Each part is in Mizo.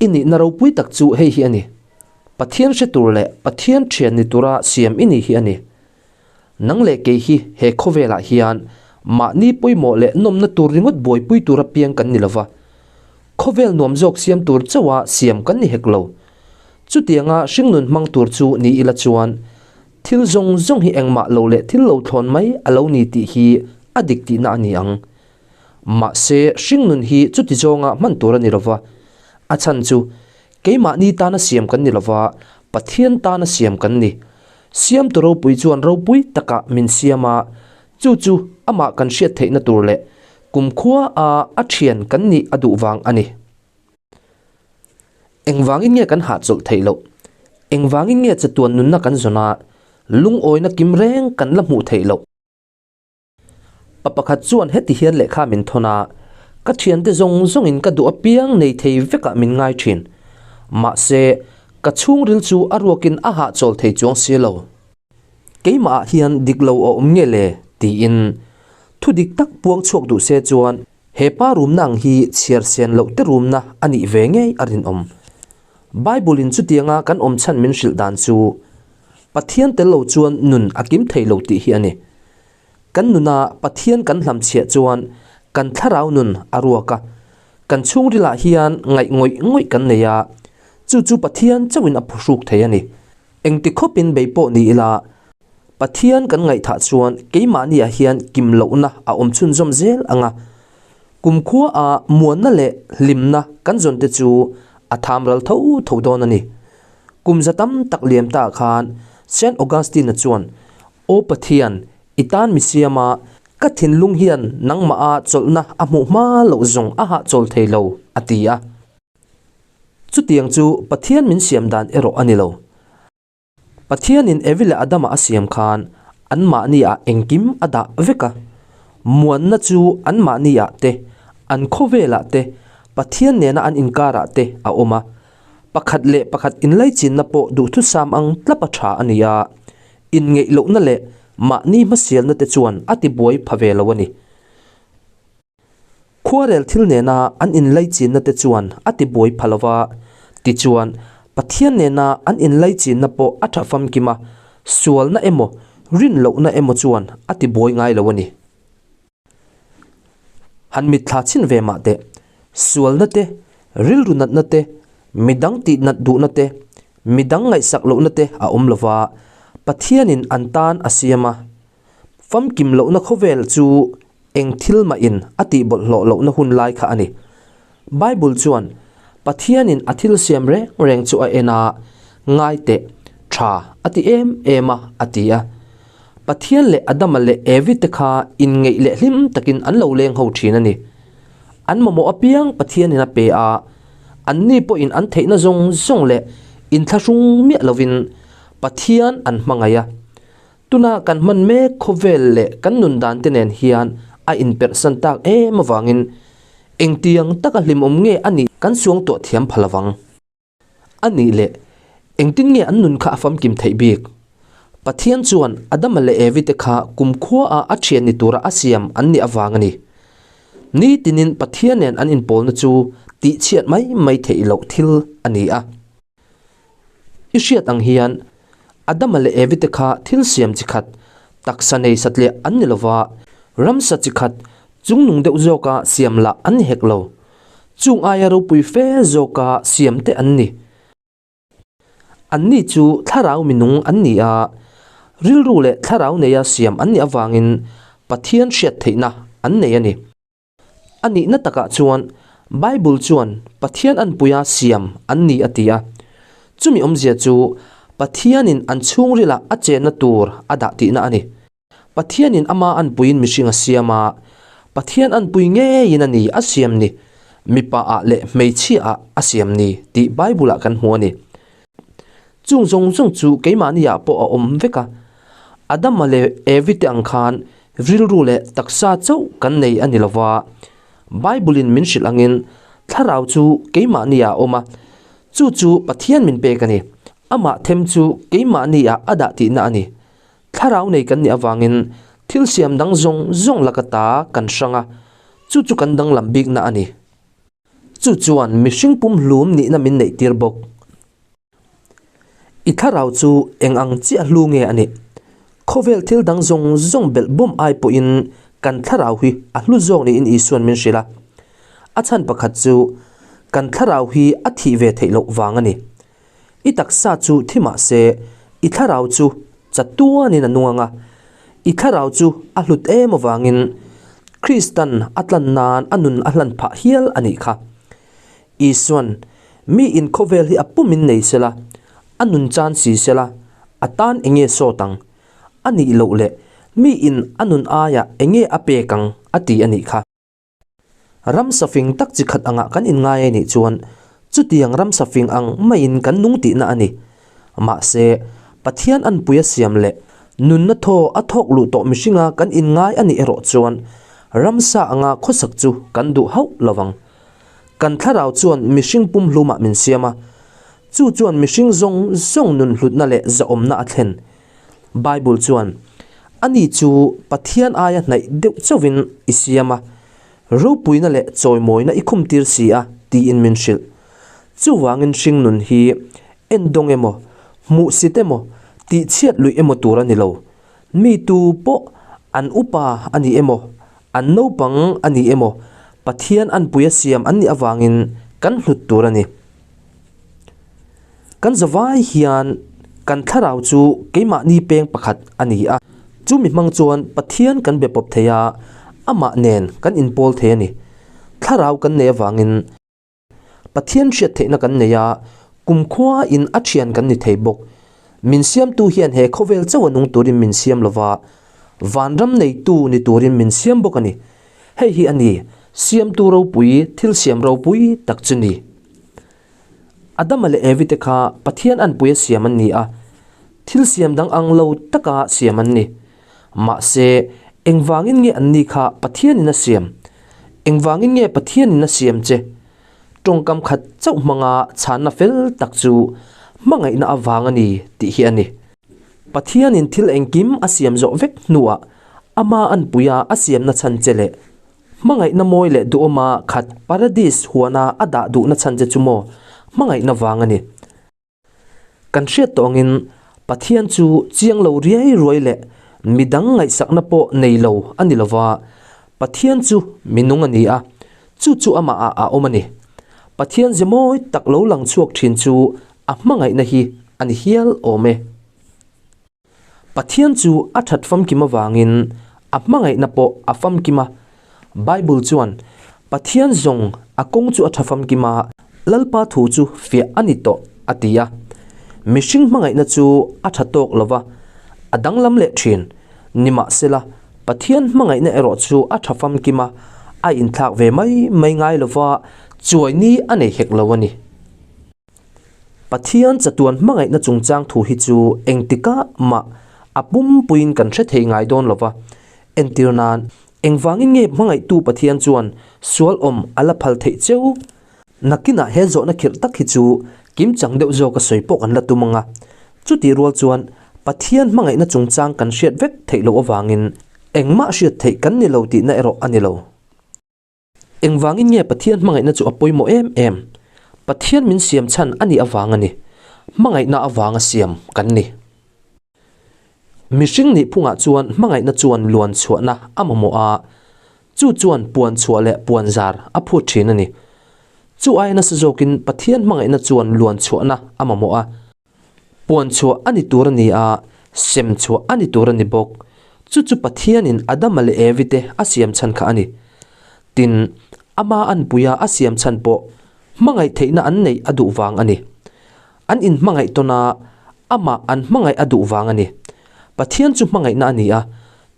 I nihna ropui tak chu hei hi a ni, Pathian hre tur leh Pathian thian ni tura siam i ni hi a ni. Nang leh kei hi he khawvelah hian mahni pawimawh leh nawmna tur ringawt buaipui tura piang kan ni lova, khawvel nuam zawk siam tur chauha siam kan ni hek lo. Chutianga hringnun hmang tur chu ni ila chuan thil zawng zawng hi engmah lo leh thil lo thlawn mai a lo ni tih hi a dik tihna a ni ang. Mahse, hringnun hi chuti zawnga hman tur a ni lova, a chhan chu keimahni tana siam kan ni lova, Pathian tana siam kan ni. Siamtu ropui chuan ropui takah min siam a, chu chu amah kan hriat theihna tur leh kumkhua a a thian kan nih a duh vang a ni. Engvangin nge kan hahchawlh theih loh? Engvangin nge chatuan nunna kan zawn a, lungawina kim reng kan la hmuh theih loh? Pa pakhat chuan heti hian lehkha min thawn a, Ka thiante zawng zawngin ka duh apiang nei thei vekah min ngai thin. Mahse, ka chhungril chu a ruakin a hahchawl thei chuang si lo. Keimahah hian dik lo a awm nge le? tiin thu dik tak puang chhuak duh se chuan he pa rumna ang hi chhiar sen loh te rumna a nih ve ngei a rinawm. Bible-in chutianga kan awm chhan min hrilh dan chu Pathian tel lo chuan nun a kim thei lo tih hi a ni. Kan nuna Pathian kan hlamchhiah chuan kan thlarau nun a ruak a, kan chhungrilah hian ngaih ngawih ngawih kan nei a, chu chu Pathian chauhin a phuhruk thei a ni. Engti khawpin bei pawh ni ila, Pathian kan ngaihthah chuan keimahniah hian kim lohna a awm chhunzawm zel ang a, kumkhua a muanna leh hlimna kan zawn te chu a tham ral tho tho dawn a ni. Kum za tam tak liam ta khan Saint Augustine-a chuan, Aw Pathian, i tan mi siam a, ka thinlung hian nangmah a chawlhna a hmuh hma loh zawng a hahchawl thei lo, a ti a. Chutiang chu Pathian min siam dan erawh a ni lo. Pathianin Evi leh Adama a siam khan anmahniah engkim a dah vek a. Muanna chu anmahniah te, an khawvelah te, Pathian nena an inkarah te a awm a. Pakhat leh pakhat inlaichinna pawh duhthusam ang tlap a tha a ni a, inngeih lohna leh mahni hmasialna te chuan a tibuai pha ve lo a ni. Khuarel thil nena an inlaichinna te chuan a tibuai pha lo va, tichuan Pathian nena an inlaichinna pawh a tha famkim a, sualna emaw rin lohna emaw chuan a tibuai ngai lo a ni. Han mitthla chhin ve mah teh, sualna te, rilru natna te, midang tih nat duhna te, midang ngaihsak lohna te a awm lo va, Pathianin an tan a siam a. Famkim lohna khawvel chu eng thil mahin a tih bawlhhlawh lohna hun lai kha a ni. Bible chuan Pathianin a thil siam reng reng chu a en a, ngai teh, tha a ti em em a, a ti a. Pathian leh Adama leh Evi te kha inngeih leh hlim takin an lo leng ho thin a ni. An mamawh apiang Pathianin a pe a, anni pawhin an theihna zawng zawng leh inthlahrung miah lovin Pathian an hmangaih a. Tuna kan hman mek khawvel leh kan nun dan te nen hian a inperhsan tak em avangin engtiang taka hlimawm nge a nih kan suangtuah thiam phal avang. A nih leh engtin nge an nun kha a famkim theih bik? Pathian chuan Adama leh Evi te kha kumkhua ah a thian ni tura a siam an nih avang a ni. Nitinin Pathian nen an inpawlna chu tihchhiat mai mai theih loh thil a ni a. I hriat ang hian Adama leh Evi te kha thil siam chi khat, taksa nei satliah an ni lova, ramsa chi khat chungnung deuh zawka siam lah an ni hek lo. Chung aia ropui fe zawka siam te an ni. Anni chu thlarau minung an ni a, rilru leh thlarau neia siam an nih avangin Pathian hriat theihna an nei a ni. A nihna takah chuan Bible chuan Pathian anpuia siam an ni a ti a. Chumi awmzia chu Pathianin an chhungrilah a chenna tur a dah tihna a ni. Pathianin ama anpuiin mihring a siam a, Pathian anpui ngeiin a ni a siam ni, mipaah leh hmeichhiaah a siam ni tih Bible-ah kan hmu a ni. Chung zawng zawng chu keimahniah pawh a awm vek a. Adama leh Evi te ang khan rilru leh taksa chauh kan nei a ni lo va. Bible-in min hrilh angin thlarau chu keimahniah a awm a, chu chu Pathian min pek a ni. Amah them chu keimahniah a dah tihna a ni. Thlarau nei kan nih avangin thil siam dang zawng zawng laka ta kan hrang a, chu chu kan danglam bikna a ni. Chu chuan mihring pumhlum nihna min neihtir bawk. I thlarau chu eng ang chiah hlu nge a nih? Khawvel thil dang zawng zawng belh bawm ai pawhin kan thlarau hi a hlu zawk niin Isua'n min hrilh a. A chhan pakhat chu kan thlarau hi a thih ve theih loh vang a ni. I taksa chu thi mah se, i thlarau chu chatuanin a nung ang a. I thlarau chu a hlut em avangin Kristan a tlan nan a nun a hlan phah hial a nih kha. Isua'n, Mi in khawvel hi a pumin nei sela, a nun chan si sela, a tan eng nge sawt ang? A nih loh leh, mi in a nun aiah eng nge a pek ang? a ti a nih kha. Ramsa fing tak chi khat angah kan inngai a nih chuan, chutiang ramsa fing ang maiin kan nung tihna a ni. Mahse, Pathian anpui a siam leh nunna thaw a thawk luh tawh mihringa kan inngai a nih erawh chuan, ramsa anga khawsak chu kan duh hauh lo vang. Kan thlarau chuan mihring pumhlumah min siam a, chu chuan mihring zawng zawng nun hlutna leh zahawmna a thlen. Bible chuan, Ani chu Pathian aia hnaih deuh chauhin i siam a, ropuina leh chawimawina i khumtir si a, tiin min hrilh. Chuvangin hring nun hi endawng emaw, hmuhsit emaw, tihchhiat luih emaw tur a ni lo. Mi tu pawh an upa a ni emaw, an naupang a ni emaw, Pathian anpui a siam an nih avangin kan hlut tur a ni. Kan zavai hian kan thlarau chu keimahni peng pakhat a ni a, chumi hmang chuan Pathian kan be pawp thei a, amah nen kan inpawl thei a ni. Thlarau kan nei avangin. Pathian hriat theihna kan nei a, kumkhua in a thian kan ni thei bawk. Min siamtu hian he khawvel chauh a nung turin min siam lova, vanram neitu ni turin min siam bawk a ni. Hei hi a ni, siamtu ropui, thil siam ropui tak chu ni. Adama leh Evi te kha Pathian anpui a siam an ni a, thil siam dang ang lo taka siam an ni. Mahse, engvangin nge anni kha Pathianin a siam? Engvangin nge Pathianin a siam che? Tawngkam khat chauh hmanga chhanna fel tak chu hmangaihna avang a ni tih hi a ni. Pathianin thil engkim a siam zawh vek hnuah ama anpuia a siamna chhan che leh hmangaihna mawi leh duhawma khat Paradis huana a dah duhna chhan che chu maw hmangaihna vang a ni. Kan hriat tawh angin Pathian chu chiang lo riai ruai leh midang ngaihsakna pawh nei lo a ni lova, Pathian chu minung a ni a, chu chu amahah a awm a ni. Pathian ze mawi tak lo lang chhuak thin chu a hmangaihna hi a ni hial awm e. Pathian chu a that famkim avangin a hmangaihna pawh a famkim a. Bible chuan, Pathian zawng a kawng chu a tha famkim a, Lalpa thu chu fiah a ni tawh, a ti a. Mihring hmangaihna chu a tha tawk lo va, a danglam leh thin. Nimahsela, Pathian hmangaihna erawh chu a tha famkim a, a inthlak ve mai mai ngai lo va, chuai ni a nei hek lo a ni. Pathian chatuan hmangaihna chungchang thu hi chu engtikah mah a pumpuiin kan hre thei ngai dawn lo va. Entir nan, engvangin nge hmangaihtu Pathian chuan sual awm a la phal theih cheu? Nakinah he zawhna khirh tak hi chu kimchang deuh zawka sawi pawh kan la tum ang a. Chutih rual chuan Pathian hmangaihna chungchang kan hriat vek theih loh avangin engmah hriat theih kan ni lo tihna erawh a ni lo. Engvangin nge Pathian hmangaihna chu a pawimawh em em? Pathian min siam chhan a nih avang a ni. Hmangaihna avanga siam kan ni. Mihring nih phungah chuan hmangaihna chuan luan chhuahna a mamawh a, chu chuan puan chhuah leh puan zar a phut thin a ni. Chu aia nasa zawkin Pathian hmangaihna chuan luan chhuahna a mamawh a. Puan chhuah a ni tur a ni a, sem chhuah a ni tur a ni bawk. Chu chu Pathianin Adama leh Evi te a siam chhan kha a ni. Tin, ama anpuia a siam chhan pawh hmangaih theihna an neih a duh vang a ni. An inhmangaih tawn a, amah an hmangaih a duh vang a ni. Pathian chu hmangaihna a ni a,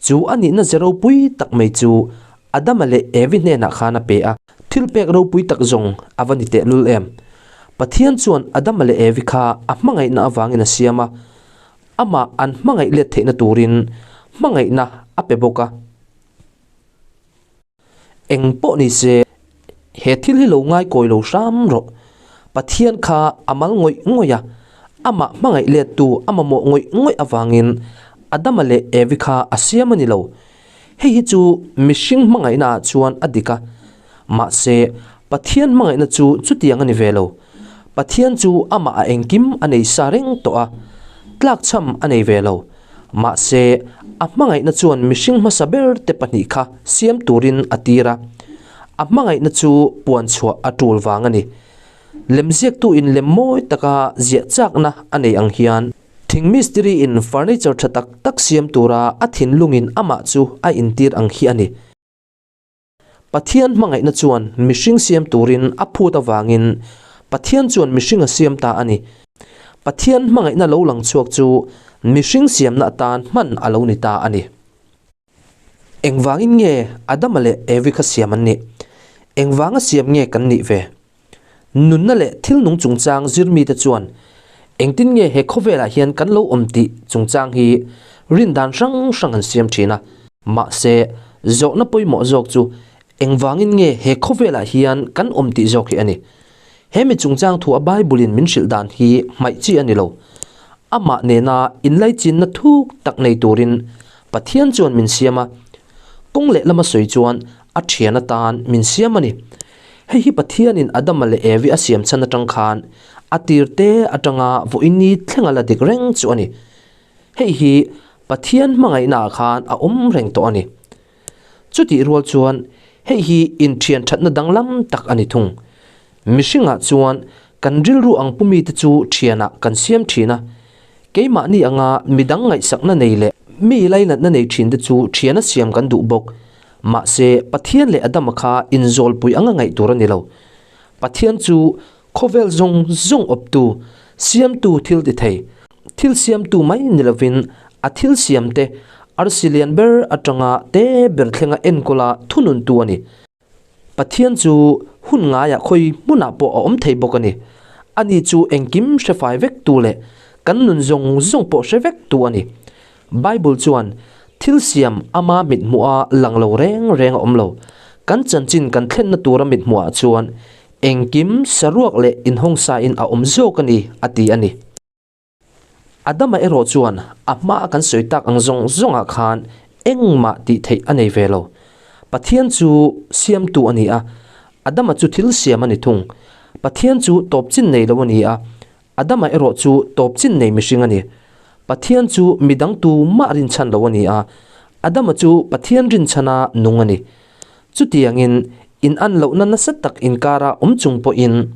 Chu a nihna ze ropui tak mai chu Adama leh Evi hnenah khan a pe a. Thilpek ropui tak zawng a va ni tehlul em? Pathian chuan Adama leh Evi kha a hmangaihna avangin a siam a, amah an hmangaih let theihna turin hmangaihna a pe bawk a. Eng pawh ni se, he thil hi lo ngai kawi lo hram rawh. Pathian kha a mal ngawih ngawih a, amah hmangaih lettu a mamawh ngawih ngawih avangin Adama leh Evi kha a siam a ni lo. Hei hi chu mihring hmangaihnaah chuan a dik a. Mahse, Pathian hmangaihna chu chutiang a ni ve lo. Pathian chu amah a engkim a nei sa reng tawh a, tlakchham a nei ve lo. Mahse, a hmangaihna chuan mihring hmasa ber te pahnih kha siam turin a tir a. A hmangaihna chu puan chhuah a tul vang a ni. Lemziaktu in lem mawi taka ziah chakna a nei ang hian, thing mistiri in furniture tha tak tak siam tura a thinlungin amah chu a intir ang hi a ni. Pathian hmangaihna chuan mihring siam turin a phut avangin Pathian chuan mihring a siam ta a ni. Pathian hmangaihna lo lang chhuak chu mihring siamna atan hman a lo ni ta a ni. Engvangin nge Adama leh Evi kha siam an nih? Engvanga siam nge kan nih ve? Nunna leh thil nung chungchang zir mite chuan engtin nge he khawvelah hian kan lo awm tih chungchang hi rin dan hrang hrang an siam thin a. Mahse, zawhna pawimawh zawk chu engvangin nge he khawvelah hian kan awm tih zawk hi a ni. He mi chungchang thu a Bible-in min hrilh dan hi hmaih chi a ni lo. Amah nena inlaichinna thuk tak nei turin Pathian chuan min siam a, kawng lehlama sawi chuan a thian atan min siam a ni. Hei hi Pathianin Adama leh Evi a siam chhan atang khan a tir te atanga vawiini thlenga la dik reng chu a ni. Hei hi Pathian hmangaihnaah khan a awm reng tawh a ni. Chutih rual chuan hei hi inthian thatna danglam tak a ni thung. Mihringah chuan kan rilru ang pu mite chu thianah kan siam thin a. Keimahni anga midang ngaihsakna nei leh mi lainatna nei thinte chu thiana siam kan duh bawk. Mahse, Pathian leh Adama kha inzawlpui anga ngaih tur a ni lo. Pathian chu khawvel zawng zawng awptu, siamtu thil ti thei, thil siamtu mai ni lovin a thil siamte arsi lian ber atanga te ber thlenga enkawla thununtu a ni. Pathian chu hun ngaiah khawi hmunah pawh a awm thei bawk a ni. Ani chu engkim hre fai vektu leh kan nun zawng zawng pawh hre vektu a ni. Bible chuan thil siam ama mithmuha lang lo reng reng a awm lo. Kan chanchin kan thlenna tura mithmuhah chuan engkim saruak leh inhawngsain a awm zawk a ni, a ti a ni. Adama erawh chuan a hmaa kan sawi tak ang zawng zawngah khan engmah tih theih a nei ve lo. Pathian chu siamtu a ni a, Adama chu thil siam a ni thung. Pathian chu tawp chin nei lo a ni a, Adama erawh chu tawp chin nei mihring a ni. Pathian chu midang tu mah rinchhan lo a ni a, Adama chu Pathian rinchhana nung a ni. Chutiangin, in-an lohna nasa tak inkara awm chung pawhin,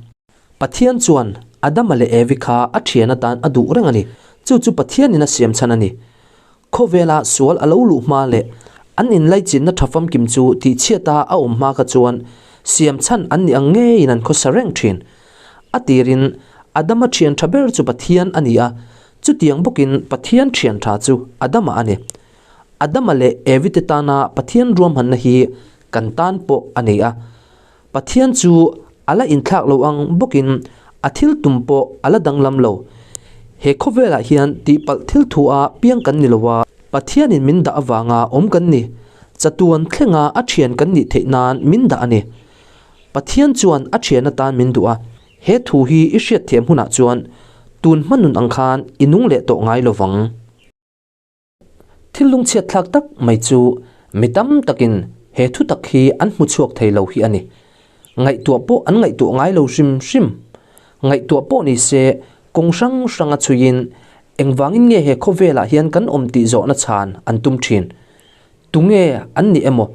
Pathian chuan Adama leh Evi kha a thian atan a duh reng a ni. Chu chu Pathianin a siam chhan a ni. Khawvela sual a lo luh hma leh an inlaichinna tha famkim chu tihchhiata a awm hma kha chuan siam chhan an nih ang ngeiin an khawsa reng thin. A tirin Adama thian tha ber chu Pathian a ni a, chutiang bawkin Pathian thian tha chu Adama a ni. Adama leh Evi te tana Pathian ruahmanna hi kan tan pawh a ni a. Pathian chu a la inthlak lo ang bawkin a thil tum pawh a la danglam lo. He khawvelah hian tihpalh thil thu a piang kan ni lo a, Pathianin min dah avanga awm kan ni. Chatuan thlenga a thian kan nih theih nan min dah a ni. Pathian chuan a thian atan min duh a, he thu hi i hriatthiam hunah chuan tun hma nun ang khan i nung leh tawh ngai lo vang. Thil lungchhiat thlak tak mai chu mi tam takin he thu tak hi an hmu chhuak thei lo hi a ni. Ngaihtuah pawh an ngaihtuah ngai lo hrim hrim. Ngaihtuah pawh ni se kawng hrang hranga chhuiin engvangin nge he khawvelah hian kan awm tih zawhna chhan an tum thin. Tunge an ni emaw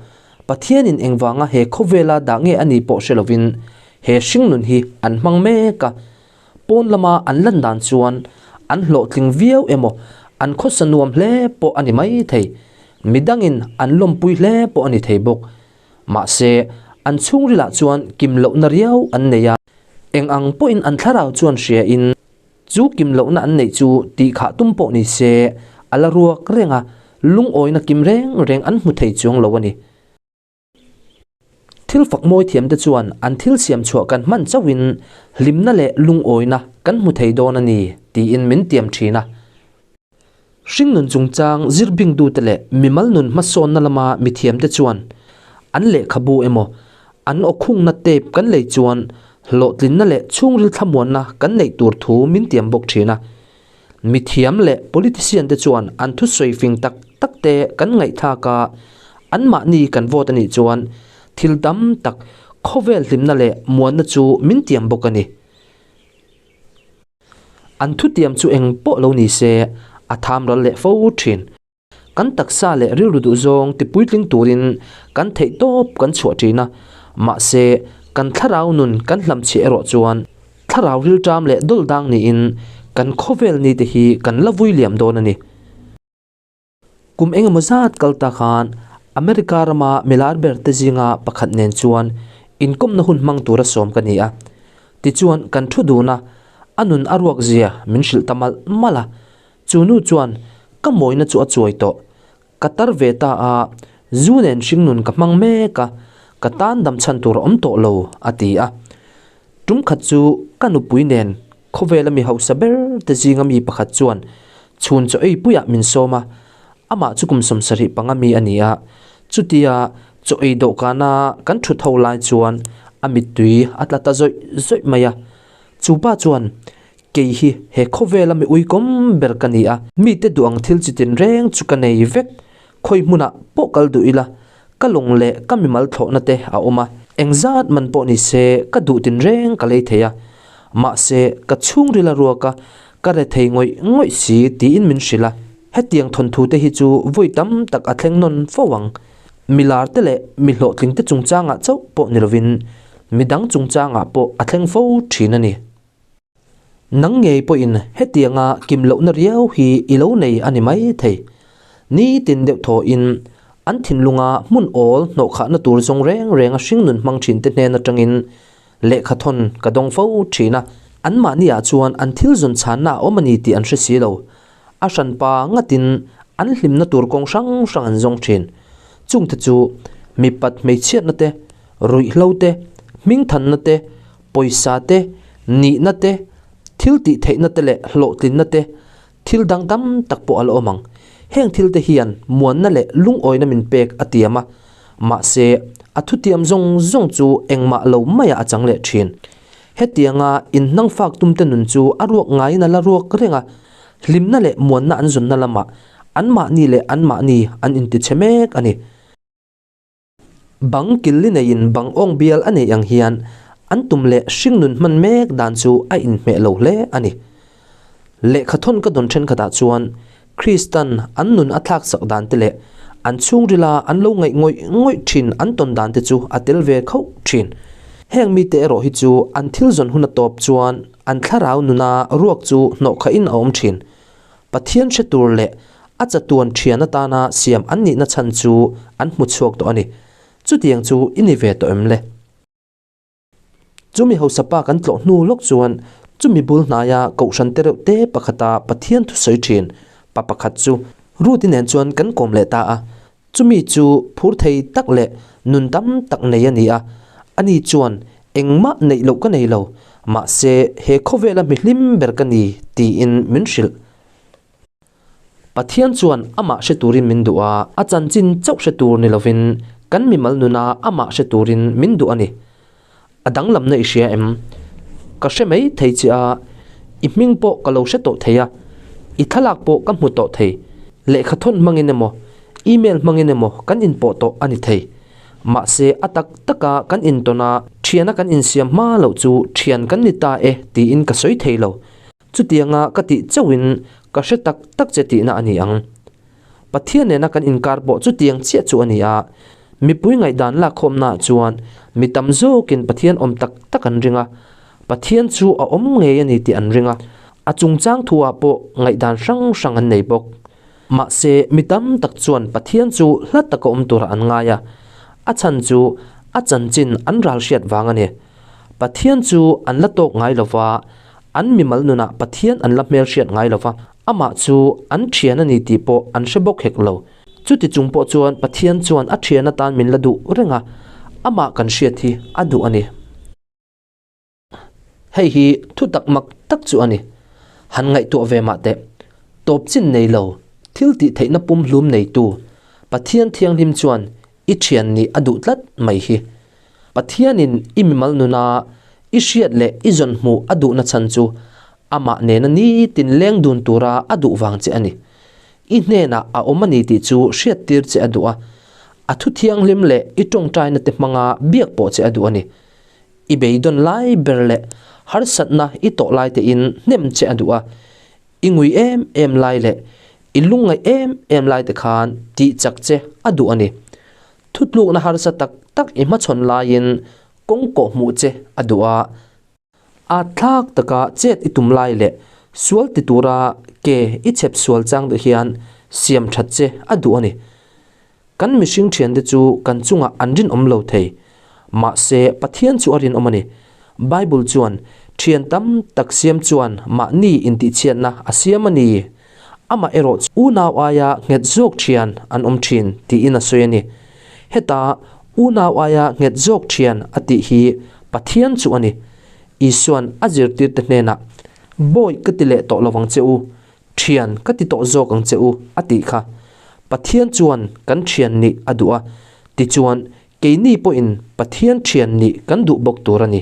Pathianin engvanga he khawvela dah nge a ni pawh hre lovin he hringnun hi an hmang mek a. Pawn lama an lan dan chuan an hlawhtling viau emaw an khawsa nuam hle pawh a ni mai thei. Midangin an lawmpui hle pawh a ni thei bawk. Mahse, an chhungrilah chuan kim lohna riau an nei a. Eng ang pawhin an thlarau chuan hriain chu kim lohna an neih chu tih khah tum pawh ni se a la ruak reng a, lungawina kim reng reng an hmu thei chuang lo a ni. Thil fak mawi thiamte chuan an thil siam chhuah kan hman chauhin hlimna leh lungawina kan hmu thei dawn a ni tiin min tiam thin a. Hringnun chungchang zir bingtute leh mimal nun hmasawnna lama mithiamte chuan an lehkhabu emaw an awkhungna tape kan lei chuan hlawhtlinna leh chhungril thlamuanna kan neih tur thu min tiam bawk thin a. Mithiam leh politician te chuan an thusawi fing tak tak te kan ngaihthlak a, anmahni kan vote a nih chuan thil tam tak Khawvel hlimna leh muanna chu min tiam bawk a ni. An thutiam chu eng pawh lo ni se, a tham ral leh fo thin. Kan taksa leh rilru duh zawng ti puitling turin kan theih tawp kan chhuah thin a, mahse kan thlarau nun kan hlamchhiah erawh chuan thlarau rilṭam leh dawldang niin kan khawvel nite hi kan la vui liam dawn a ni. Kum engemaw zat kal ta khan America rama milar ber te zinga pakhat nen chuan inkawmna hun hmang tura sawm ka ni a. Tichuan kan thu dun a, a nun a ruak zia min hrilh ta malh malh a. Chu nu chuan ka mawina chu a chuai tawh. Ka tar ve ta a, zu nen hringnun ka hmang mek a, ka tan dam chhan tur a awm tawh lo, a ti a. Tum khat chu ka nupui nen khawvela mi hausa ber te zinga mi pakhat chuan chhun chaw ei puiah min sawm a, amah chu kum 75 mi a ni a, chutia chaw ei dawhkana kan thut ho lai chuan a mittui a tla ta zawih zawih mai a. Chu pa chuan, Kei hi he khawvela mi uikawm ber ka ni a, mite duh ang thil chi tinreng chu ka nei vek, khawi hmunah pawh kal duh ila, ka lawng leh ka mimal thlawhna te a awm a, engzat man pawh ni se ka duh tinreng ka lei thei a, mahse ka chhungril a ruak a, ka re thei ngawih ngawih si tiin min hrilh a, hetiang thawnthu te hi chu vawi tam tak a thleng nawn fo ang, mi lar te leh mi hlawhtling te chungchangah chauh pawh ni lovin midang chungchangah pawh a thleng fo thin a ni. Nang ngei pawhin hetianga kim lohna riau hi i lo nei a ni mai thei. Nitin deuh thawhin an thinlunga hmun awl hnawhkhahna tur zawng reng renga hringnun hmang thinte hnen atangin lehkha thawn ka dawng fo thin a. Anmahniah chuan an thil zawn chhanna a awm a ni tih an hre si lo. A hranpa ngatin an hlimna tur kawng hrang hrang an zawng thin. Chungte chu mipat hmeichhiatna te, ruihhlo te, hmingthanna te, pawisa te, nihna te, thil tih theihna te leh hlawhtlinna te, thil dang tam tak pawh a la awm ang. Heng thil te hian muanna leh lungawina min pek a tiam a, mahse a thutiam zawng zawng chu engmah lo maiah a chang leh thin. Hetianga inhnangfak tumte nun chu a ruak ngaiin a la ruak reng a, hlimna leh muanna an zawnna lamah anmahni leh anmahni an intichhe mek a ni. Bang killi neiin bang awng bial a neih ang hian an tum leh hringnun hman mek dan chu a inhmeh lo hle a ni. Lehkha thawn ka dawn thenkhatah chuan Kristan an nun a thlaksak dan te leh an chhungrila an lo ngaih ngawih ngawih thin an tawn dan te chu a tel ve khauh thin. Heng mite erawh hi chu an thil zawn hun a tawp chuan an thlarau nuna ruak chu hnawhkhahin a awm thin. Pathian hre tur leh a chatuan thian atana siam an nihna chhan chu an hmu chhuak tawh a ni. Chutiang chu i ni ve tawh em le? Chumi hausa pa kan tlawh hnu lawk chuan chumi bul hnaia kohhran te reuh te pakhata Pathian thusawi thin pa pakhat chu Ruth-i nen chuan kan kawm leh ta a. Chumi chu phur thei tak leh nun tam tak nei a ni a, ani chuan engmah neih loh ka nei lo, mahse he khawvela mi hlim ber ka ni tiin min hrilh. Pathian chuan amah hre turin min duh a, a chanchin chauh hre tur ni lovin kan mimal nuna amah hre turin min duh a ni. A danglamna i hria em? Ka hre mai thei che a, i hming pawh ka lo hre tawh thei a, i thlalak pawh ka hmu tawh thei. Lehkha thawn hmangin emaw, email hmangin emaw kan inpawh tawh a ni thei. Mahse, a tak taka kan intawn a, thiana kan insiam hma loh chu thian kan ni ta e tiin ka sawi thei lo. Chutianga ka tih chauhin ka hre tak tak che tihna a ni ang. Pathian nena kan inkar pawh chutiang chiah chu a ni a, mipui ngaihdan lakkhawmnaah chuan mi tam zawkin Pathian awm tak tak an ring a, Pathian chu a awm ngei a ni tih an ring a, a chungchang thuah pawh ngaihdan hrang hrang an nei bawk. Mahse, mi tam tak chuan Pathian chu hla taka awm turah an ngai a, a chhan chu a chanchin an ral hriat vang a ni. Pathian chu an la tawk ngai lo va, an mimal nunah Pathian an la hmelhriat ngai lo va, Amah chu an thian a ni tih pawh an hre bawk hek lo. Chuti chung pawh chuan Pathian chuan a thian atan min la duh reng a, amah kan hriat hi a duh a ni. Hei hi thutak mak tak chu a ni. Han ngaihtuah ve mah teh. Tawp chin nei lo, thil tih theihna pumhlum neitu Pathian thianghlim chuan i thian nih a duh tlat mai hi. Pathianin i mimal nuna i hriat leh i zawn hmuh a duhna chhan chu amah nena nitin leng dun tura a duh vang che a ni. I hnenah a awm a ni tih chu hriattir che a duh a. A thu thianghlim leh i tawngtaina te hmanga biak pawh che a duh a ni. I beidawn lai ber leh harsatna i tawh lai tein hnem che a duh a. I ngui em em lai leh i lungngaih em em lai te khan tih chak che a duh a ni. Thutlukna harsa tak tak i hmachhawn laiin kawng kawh hmuh che a duh a. A thlak taka chet i tum lai leh sual ti tura ke i chhep sual chang te hian siam that che a duh a ni. Kan mihring thiante chu kan chungah an rinawm lo thei. Mahse, Pathian chu a rinawm a ni. Bible chuan, Thian tam tak siam chuan mahni intihchhiatna a siam a ni. Amah erawh chu unau aia nghet zawk thian an awm thin tiin a sawi a ni. Heta unau aia nghet zawk thian a tih hi Pathian chu a ni. Isuan a zirtirte hnenah, Bawi ka ti leh tawh lovang che u, thian ka ti tawh zawk ang che u a tih kha. Pathian chuan kan thian nih a duh a, tichuan keini pawhin Pathian thian nih kan duh bawk tur a ni.